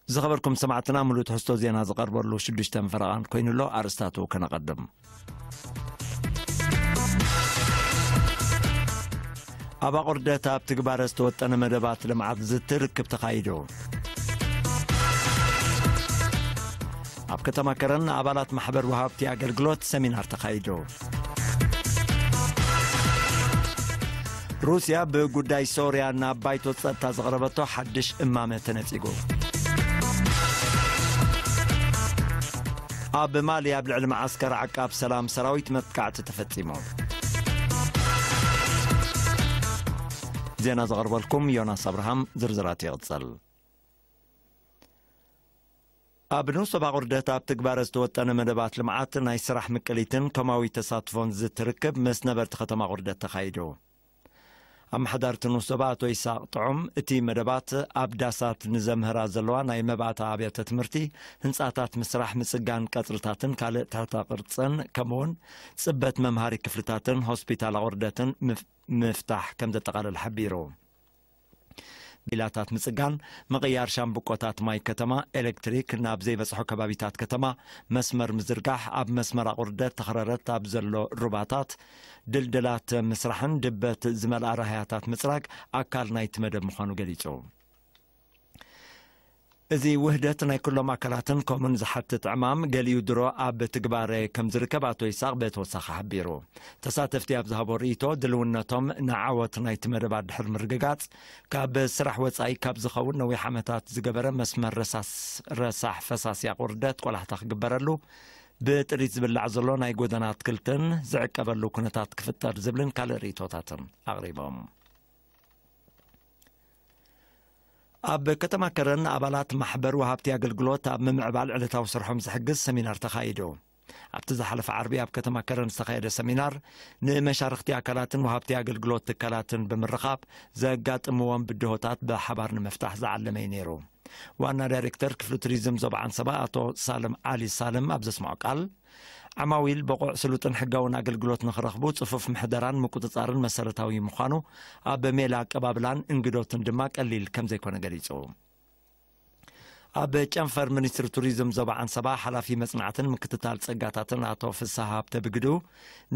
ዝኸበርኩም ሰማዕትና፣ ምሉእ ትሕዝቶ ዜና ዝቐርበሉ ሽዱሽተ ፈረቓን ኮይኑሎ። ኣርእስታቱ ከነቐድም። ኣብ ኣቑርደት ኣብ ትግባረ ዝተወጠነ መደባት ልምዓት ዝትርክብ ተኻይዱ። ኣብ ከተማ ከረን ኣባላት ማሕበር ወሃብቲ ኣገልግሎት ሰሚናር ተኻይዱ። ሩስያ ብጉዳይ ሶርያ ናብ ባይቶ ጸጥታ ዘቕረበቶ ሓድሽ እማመ ተነጺጉ። ኣብ ማሊ ኣብ ልዕሊ መዓስከር ዓቃብ ሰላም ሰራዊት መጥቃዕቲ ተፈጺሙ። ዜና ዘቕርበልኩም ዮናስ ኣብርሃም። ዝርዝራት ይቕጽል። ኣብ ንኡስ ዞባ ቁርደት ኣብ ትግባረ ዝተወጠነ መደባት ልምዓት ናይ ስራሕ ምቅሊትን ከማዊ ተሳትፎን ዝትርክብ ምስ ነበርቲ ከተማ ቁርደት ተኻይዱ። ኣመሓዳርቲ ንኡስ ዞባ ኣቶ ይስሐቅ ጥዑም፣ እቲ መደባት ኣብ ዳሳት ንዘምህራ ዘለዋ ናይ መባእታ ኣብያተ ትምህርቲ ህንጻታት ምስራሕ፣ ምጽጋን ቀጽርታትን ካልእ ትሕተ ቅርጽን ከምኡውን ጽበት መምሃሪ ክፍልታትን ሆስፒታል ኣቑርደትን ምፍ-፣ ምፍታሕ ከም ዘጠቓለል ሓቢሩ። ቢላታት ምጽጋን፣ ምቕያር ሻምብቆታት ማይ ከተማ፣ ኤሌክትሪክ ናብ ዘይበጽሖ ከባቢታት ከተማ መስመር ምዝርጋሕ፣ ኣብ መስመር ኣቑርደት ተኽረረት ኣብ ዘሎ ሩባታት ድልድላት ምስራሕን ድበት ዝመልኣ ራህያታት ምጽራግ ኣካል ናይቲ መደብ ምዃኑ ገሊጹ። እዚ ውህደት ናይ ኩሎም ኣካላትን ከምኡን ዝሓትት ዕማም ገሊኡ ድሮ ኣብ ትግባረ ከም ዝርከብ ኣቶ ይስሐቅ ብተወሳኺ ሓቢሩ። ተሳተፍቲ ኣብ ዝሃቦ ርእይቶ፣ ድልውነቶም ንዓወት ናይቲ መደባት ድሕሪ ምርግጋጽ፣ ካብ ስራሕ ወጻኢ ካብ ዝኸውን ነዊሕ ዓመታት ዝገበረ መስመር ረሳስ-፣ ረሳሕ ፈሳሲ ኣቑርደት ቆላሕታ ክግበረሉ፣ ብጥሪት ዝብላዕ ዘሎ ናይ ጎደና ኣትክልትን ዝዕቀበሉ ኩነታት ክፍጠር ዝብልን ካልእ ርእይቶታትን ኣቕሪቦም። ኣብ ከተማ ከረን ኣባላት ማሕበር ወሃብቲ ኣገልግሎት ኣብ ምምዕባል ዕለታዊ ስርሖም ዝሕግዝ ሰሚናር ተኻይዱ። ኣብቲ ዝሓለፈ ዓርቢ ኣብ ከተማ ከረን ዝተኻየደ ሰሚናር፣ ንመሻርኽቲ ኣካላትን ወሃብቲ ኣገልግሎት ትካላትን ብምርኻብ ዘጋጥምዎም ብድሆታት ብሓባር ንምፍታሕ ዝዓለመ እዩ ነይሩ። ዋና ዳይሬክተር ክፍሊ ቱሪዝም ዞባ ዓንሰባ ኣቶ ሳልም ዓሊ ሳልም ኣብ ዘስምዖ ቃል፣ ዓማዊል ብቑዕ፣ ስሉጥን ሕጋውን ኣገልግሎት ንኽረኽቡ ጽፉፍ ምሕደራን ምቁጽጻርን መሰረታዊ ምዃኑ፣ ኣብ ሜላ ኣቀባብላን እንግዶትን ድማ ቀሊል ከም ዘይኮነ ገሊጹ። ኣብ ጨንፈር ሚኒስትሪ ቱሪዝም ዞባ ዓንሰባ ሓላፊ መጽናዕትን ምክትታል ጸጋታትን ኣቶ ፍስሃ ሃብተ ብግዱ፣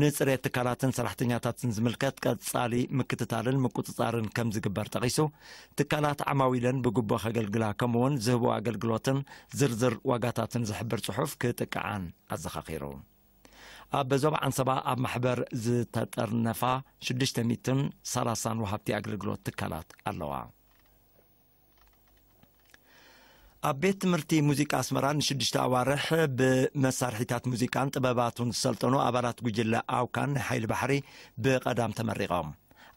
ንጽሬት ትካላትን ሰራሕተኛታትን ዝምልከት ቀጻሊ ምክትታልን ምቁጽጻርን ከም ዝግበር ጠቒሱ፣ ትካላት ዓማዊለን ብግቡእ ከገልግላ ከምኡውን ዝህቦ ኣገልግሎትን ዝርዝር ዋጋታትን ዝሕብር ጽሑፍ ክጥቅዓን ኣዘኻኺሩ። ኣብ ዞባ ዓንሰባ ኣብ ማሕበር ዝተጠርነፋ ሽዱሽተ ሚእትን ሰላሳን ወሃብቲ ኣገልግሎት ትካላት ኣለዋ። ኣብ ቤት ትምህርቲ ሙዚቃ ኣስመራ ንሽዱሽተ ኣዋርሕ ብመሳርሒታት ሙዚቃን ጥበባቱን ዝሰልጠኑ ኣባላት ጉጅለ ኣውካን ናይ ሓይሊ ባሕሪ ብቐዳም ተመሪቖም።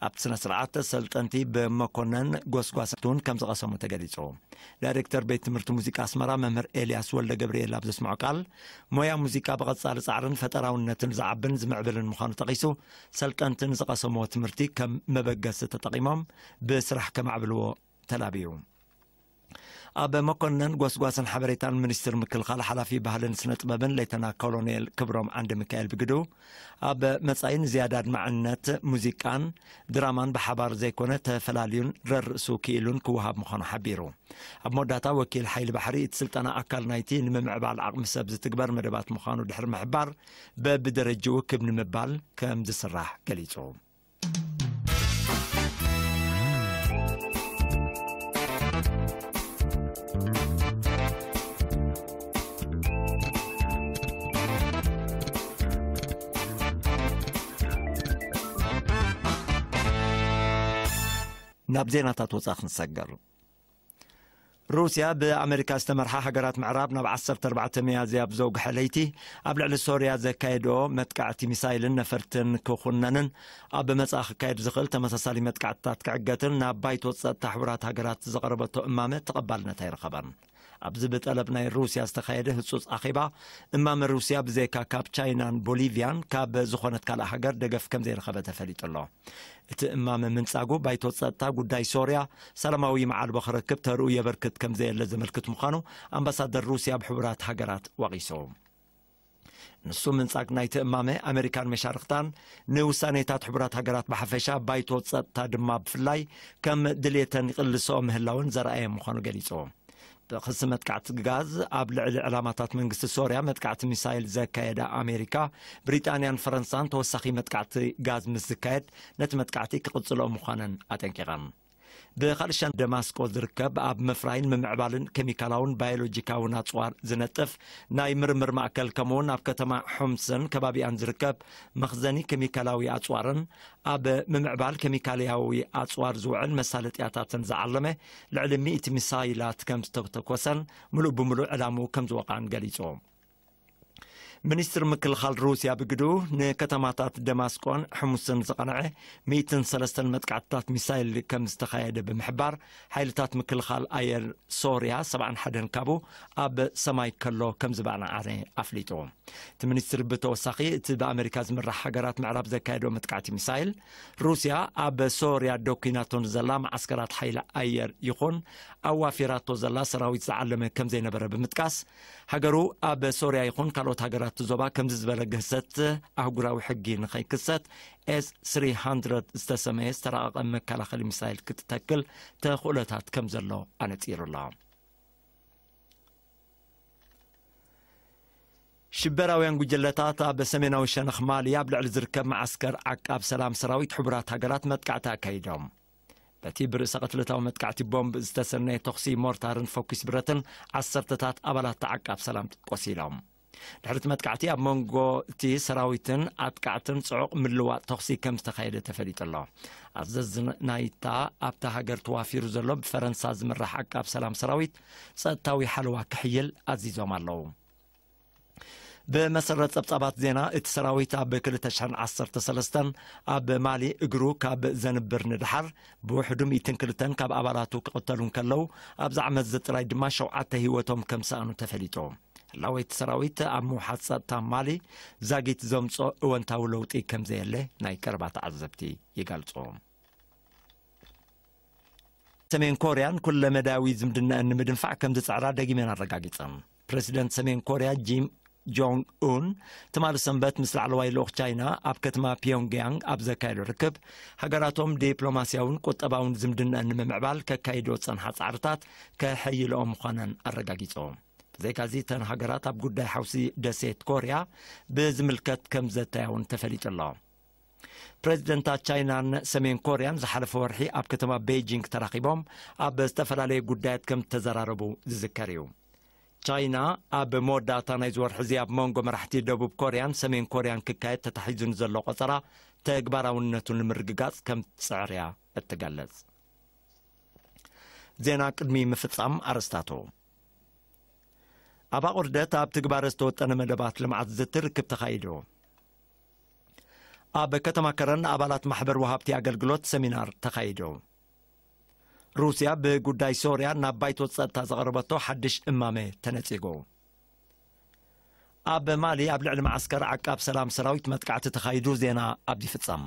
ኣብቲ ስነ ስርዓት ሰልጠንቲ ብመኮነን ጎስጓስን ከም ዝቐሰሙ ተገሊጹ። ዳይሬክተር ቤት ትምህርቲ ሙዚቃ ኣስመራ መምህር ኤልያስ ወልደ ገብርኤል ኣብ ዘስምዖ ቃል፣ ሞያ ሙዚቃ ብቐጻሊ ጻዕርን ፈጠራውነትን ዝዓብን ዝምዕብልን ምዃኑ ጠቒሱ፣ ሰልጠንቲ ንዝቐሰምዎ ትምህርቲ ከም መበገሲ ተጠቒሞም ብስራሕ ከማዕብልዎ ተላብዩ። ኣብ መኮነን ጎስጓስን ሓበሬታን ሚኒስትር ምክልኻል ሓላፊ ባህልን ስነ ጥበብን ሌተና ኮሎኔል ክብሮም ዓንደ ሚካኤል ብግዱ፣ ኣብ መጻኢ ንዝያዳ ኣድማዕነት ሙዚቃን ድራማን ብሓባር ዘይኮነ ተፈላልዩን ረርእሱ ክኢሉን ክወሃብ ምዃኑ ሓቢሩ። ኣብ መወዳእታ ወኪል ሓይሊ ባሕሪ፣ እቲ ስልጠና ኣካል ናይቲ ንምምዕባል ዓቕሚ ሰብ ዝትግበር መደባት ምዃኑ ድሕሪ ምሕባር፣ በብደረጅኡ ክብ ንምባል ከም ዝስራሕ ገሊጹ። ናብ ዜናታት ወጻኢ ክንሰገር። ሩስያ ብኣመሪካ ዝተመርሓ ሃገራት ምዕራብ ናብ ዓሰርተ ኣርባዕተ ሚያዝያ ኣብ ዘውግሐ ለይቲ ኣብ ልዕሊ ሶርያ ዘካየዶ መጥቃዕቲ ሚሳይልን ነፈርትን ክኹነንን ኣብ መጻኢ ክካየድ ዝኽእል ተመሳሳሊ መጥቃዕትታት ክዕገትን ናብ ባይቶ ጸጥታ ሕቡራት ሃገራት ዘቐረበቶ እማመ ተቐባልነት ኣይረኸበን። ኣብዚ ብጠለብ ናይ ሩስያ ዝተኻየደ ህጹጽ ኣኼባ፣ እማመ ሩስያ ብዘይካ ካብ ቻይናን ቦሊቪያን ካብ ዝኾነት ካልእ ሃገር ደገፍ ከም ዘይረኸበ ተፈሊጡ ኣሎ። እቲ እማመ ምንጻጉ፣ ባይቶ ጸጥታ ጉዳይ ሶርያ ሰላማዊ መዓልቦ ክረክብ ተርኡ የበርክት ከም ዘየለ ዘመልክት ምዃኑ ኣምባሳደር ሩስያ ኣብ ሕቡራት ሃገራት ወቒሱ። ንሱ ምንጻግ ናይቲ እማመ፣ ኣመሪካን መሻርኽታን ንውሳኔታት ሕቡራት ሃገራት ብሓፈሻ፣ ባይቶ ጸጥታ ድማ ብፍላይ፣ ከም ድልየተን ይቕልስኦ ምህላውን ዘርኣየ ምዃኑ ገሊጹ። ብክሲ መጥቃዕቲ ጋዝ ኣብ ልዕሊ ዕላማታት መንግስቲ ሶርያ መጥቃዕቲ ሚሳይል ዘካየዳ ኣሜሪካ፣ ብሪጣንያን ፈረንሳን ተወሳኺ መጥቃዕቲ ጋዝ ምስ ዝካየድ ነቲ መጥቃዕቲ ክቕጽሎ ምዃነን ኣጠንቂቐን። ብኻልእ ሸነኽ ደማስቆ ዝርከብ ኣብ ምፍራይን ምምዕባልን ኬሚካላውን ባዮሎጂካውን ኣጽዋር ዝነጥፍ ናይ ምርምር ማእከል፣ ከምኡውን ኣብ ከተማ ሑምስን ከባቢኣን ዝርከብ መኽዘኒ ኬሚካላዊ ኣጽዋርን ኣብ ምምዕባል ኬሚካላዊ ኣጽዋር ዝውዕል መሳለጥያታትን ዝዓለመ ልዕሊ ሚእቲ ሚሳይላት ከም ዝተተኮሰን ምሉእ ብምሉእ ዕላምኡ ከም ዝወቕዐን ገሊጹ። ሚኒስትሪ ምክልኻል ሩስያ ብግዱ ንከተማታት ደማስቆን ሕሙስን ዝቐንዐ ሚእትን ሰለስተን መጥቃዕትታት ሚሳይል ከም ዝተኻየደ ብምሕባር፣ ሓይልታት ምክልኻል ኣየር ሶርያ ሰብዓን ሓደን ካብኡ ኣብ ሰማይ ከሎ ከም ዝበዓነ ኣፍሊጡ። እቲ ሚኒስትሪ ብተወሳኺ፣ እቲ ብኣመሪካ ዝምራሕ ሃገራት ምዕራብ ዘካየዶ መጥቃዕቲ ሚሳይል፣ ሩስያ ኣብ ሶርያ ደኲናቶ ንዘላ መዓስከራት ሓይሊ ኣየር ይኹን ኣዋፊራቶ ዘላ ሰራዊት ዝዓለመ ከም ዘይነበረ ብምጥቃስ፣ ሃገሩ ኣብ ሶርያ ይኹን ካልኦት ሃገራት ዞባ ከምዚ ዝበለ ግህሰት ኣህጉራዊ ሕጊ ንኸይክሰት ኤስ ስሪ ሃንድረድ ዝተሰመየ ዝተራቐቐ መከላኸሊ ሚሳይል ክትተክል ተኽእሎታት ከም ዘሎ ኣነጺሩ ኣሎ። ሽበራውያን ጉጅለታት ኣብ ሰሜናዊ ሸነኽ ማሊ ኣብ ልዕሊ ዝርከብ መዓስከር ዓቃብ ሰላም ሰራዊት ሕቡራት ሃገራት መጥቃዕቲ ኣካይዶም። በቲ ብርእሰ ቅትለታዊ መጥቃዕቲ ቦምብ ዝተሰነየ ተኹሲ ሞርታርን ፈኲስ ብረትን ዓሰርተታት ኣባላት ዓቃብ ሰላም ቆሲሎም። ድሕሪ እቲ መጥቃዕቲ ኣብ መንጎ እቲ ሰራዊትን ኣጥቃዕትን ጽዑቕ ምልዋጥ ተኹሲ ከም ዝተኻየደ ተፈሊጡ ኣሎ። ኣዘዚ ናይታ ኣብታ ሃገር ተዋፊሩ ዘሎ ብፈረንሳ ዝምራሕ ዓቃብ ሰላም ሰራዊት ጸጥታዊ ሓለዋ ክሕይል ኣዚዞም ኣለዉ። ብመሰረት ጸብጻባት ዜና፣ እቲ ሰራዊት ኣብ ክልተ ሽሕን ዓሰርተ ሰለስተን ኣብ ማሊ እግሩ ካብ ዘንብር ንድሓር ብውሕዱ ሚእትን ክልተን ካብ ኣባላቱ ክቕተሉ እንከለዉ፣ ኣብዚ ዓመት እዚ ጥራይ ድማ ሸውዓተ ህይወቶም ከም ሰኣኑ ተፈሊጡ። ህላወ እቲ ሰራዊት ኣብ ምውሓድ ጸጥታ ማሊ ዛጊት ዘምጾ እወንታዊ ለውጢ ከም ዘየለ ናይ ቀረባ ተዓዘብቲ ይገልጹ። ሰሜን ኮርያን ኩለ መዳያዊ ዝምድናኣን ንምድንፋዕ ከም ዝጽዕራ ደጊመን ኣረጋጊጸን። ፕረሲደንት ሰሜን ኮርያ ጂም ጆንግ ኡን ትማሊ ሰንበት ምስ ላዕለዋይ ልኡኽ ቻይና ኣብ ከተማ ፒዮንግያንግ ኣብ ዘካየዶ ርክብ፣ ሃገራቶም ዲፕሎማስያውን ቁጠባውን ዝምድናኣን ንምምዕባል ከካይዶ ዝጸንሓ ጻዕርታት ከሐይልኦ ምዃነን ኣረጋጊጾም። ብዘይካዚ፣ እተን ሃገራት ኣብ ጉዳይ ሓውሲ ደሴት ኮርያ ብዝምልከት ከም ዘተያውን ተፈሊጡ ኣሎ። ፕረዚደንታት ቻይናን ሰሜን ኮርያን ዝሓለፈ ወርሒ ኣብ ከተማ ቤጂንግ ተራኺቦም ኣብ ዝተፈላለየ ጉዳያት ከም ዝተዘራረቡ ዝዝከር እዩ። ቻይና ኣብ መወዳእታ ናይዚ ወርሒ እዚ ኣብ መንጎ መራሕቲ ደቡብ ኮርያን ሰሜን ኮርያን ክካየድ ተታሒዙ ንዘሎ ቆጸራ ተግባራውነቱ ንምርግጋጽ ከም ትጽዕር እያ እትገልጽ። ዜና ቅድሚ ምፍጻም ኣርስታቱ። ኣብ ኣቑርደት ኣብ ትግባረ ዝተወጠነ መደባት ልምዓት ዝትርክብ ተኻይዱ። ኣብ ከተማ ከረን ኣባላት ማሕበር ወሃብቲ ኣገልግሎት ሰሚናር ተኻይዱ። ሩስያ ብጉዳይ ሶርያ ናብ ባይቶ ጸጥታ ዘቕረበቶ ሓድሽ እማመ ተነጺጉ። ኣብ ማሊ ኣብ ልዕሊ መዓስከር ዓቃብ ሰላም ሰራዊት መጥቃዕቲ ተኻይዱ። ዜና ኣብዚ ፍጸም።